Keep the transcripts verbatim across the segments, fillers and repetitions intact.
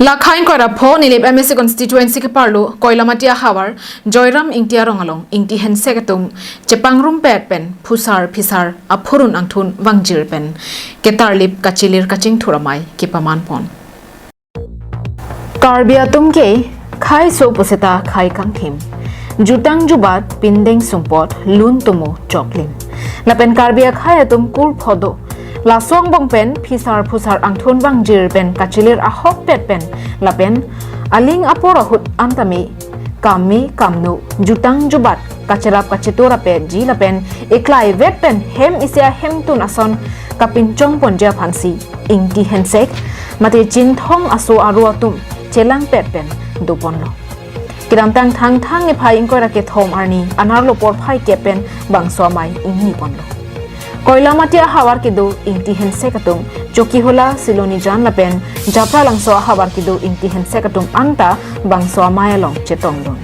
Lakhai ingkoi ra pho Nilip M A C constituency keparlo Koilamati ahavar Joyram Ingti arong along Ingti hensek atum chepangrumpet pen phusar phisar aphurun angthun vangjir pen ketarlip kachilir kachingthur amei kepaman pon. Karbi atum ke khei so puseta khei kangthim, jutang jubat, pindeng sumpot, lun tumo choklim. Lapen Karbi akhei atum kur phodo. Laso angbong pen phisar phusar angthun vangjir pen kachilir ahokpet pen lapen aling apor ahut anta me, kam me kam no, jutang jubat, kacherap kachetur apetji lapen eklai vet pen hem isi ahemtun ason kapinchong ponji aphansi Ingti hensek mate Chinthong aso aru atum chelangpet pen doponlo. Kedamtang Thangthang niphai ingkoi ra kethom arni anerlo porphai kep pen bangso amei ingni ponlo. Koilamati ahavar kedo Ingti hensek atum Chokihola, Silonijan lapen Japralangso ahavar kedo Ingti hensek atum anta bangso amei along chetongdun.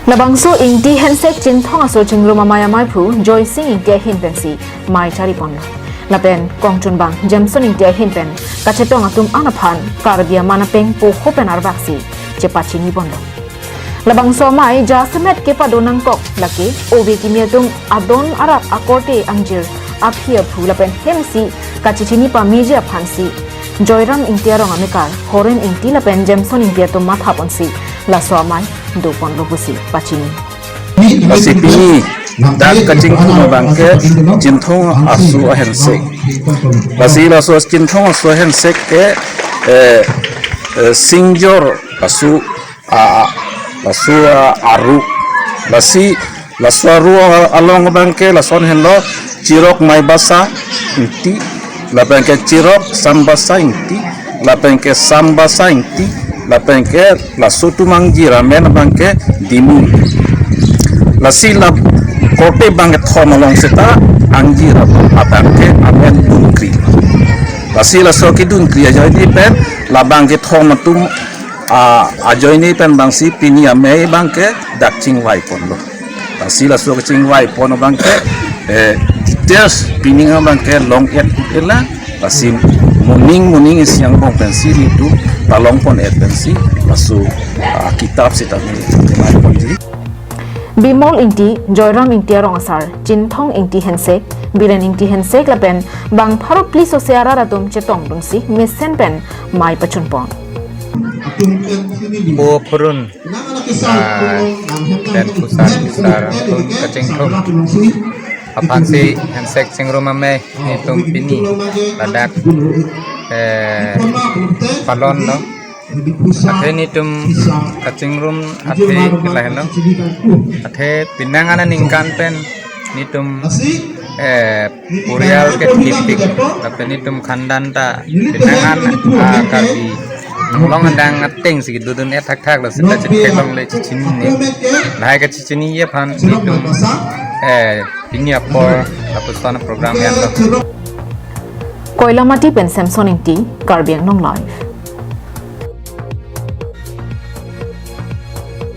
Labangso Ingti hensek Chinthong aso chingrum amei ameiphu Joysing Ingti ahin pensi mei chari ponlo. Lapen kongchunbang Jameson Ingti ahin pen kachetong atum an aphan Karbi aman apeng poho pen arvaksi chepachini ponlo. Labangso amei jasemet kepado nangkok lake ove kimi atum adon arat akorte angjir aphi aphu lapen hem isi kachechini pameji aphansi Joyram Ingti arong amekar Horen Ingti lapen Jameson Ingti atum matha ponsi laso amei doponlo pusi pachini. Lasi pini dak kachingthum abangke Chinthong aso ahensek. Lasi laso Chinthong aso ahensek ke, eh, eh, singjor aso a, a, laso a, aru. Lasi laso aru a, along abangke lason henlo Chirok Maibasa Ingti, lapen ke Chirok Sambasa Ingti, lapen ke Sambasa Ingti, lapen ke laso atum angjir amen abangke Dimu. Lasi la korte bangkethom along seta angjir abangke amen dunkri. Lasi laso kedunkri ajoine pen labangkethom atum a, ajoine pen bangsi pini amei abangke dak chingvai ponlo. Lasi laso kachingvai pon abangke, eh, details pining abangke long-et kut-et lang. Lasi moning moning isi angbong pensi nelitum ta long pon-et pensi laso, ah, kitap seta neli chingvai ponji. Bimol Ingti, Joyram Ingti arong asar, Chinthong Ingti hensek, Biren Ingti hensek lapen bang pharo phli sose arat atum chetongdunsi mesen pen mei pachun pon. Po phurun, ah, pen phusar phisar angthun kachingthum aphansi hensek chingrum amei nelitum pini ladak, eh, palonlo. Athe nelitum kachingrum athe ke lahenlo. Athe penang aningkan pen nelitum, eh, porial ke thipik, lapen nelitum khandan ta penang an, ah, Karbi Anglong adang atengsi kedodun-et thakthak, lasi ta chikhelongle chechinine. Lahai kachechiniji aphan nelitum, eh, pini apor lapuson program enlo. Koilamati pen Samson Ingti, Karbi Anglong Live.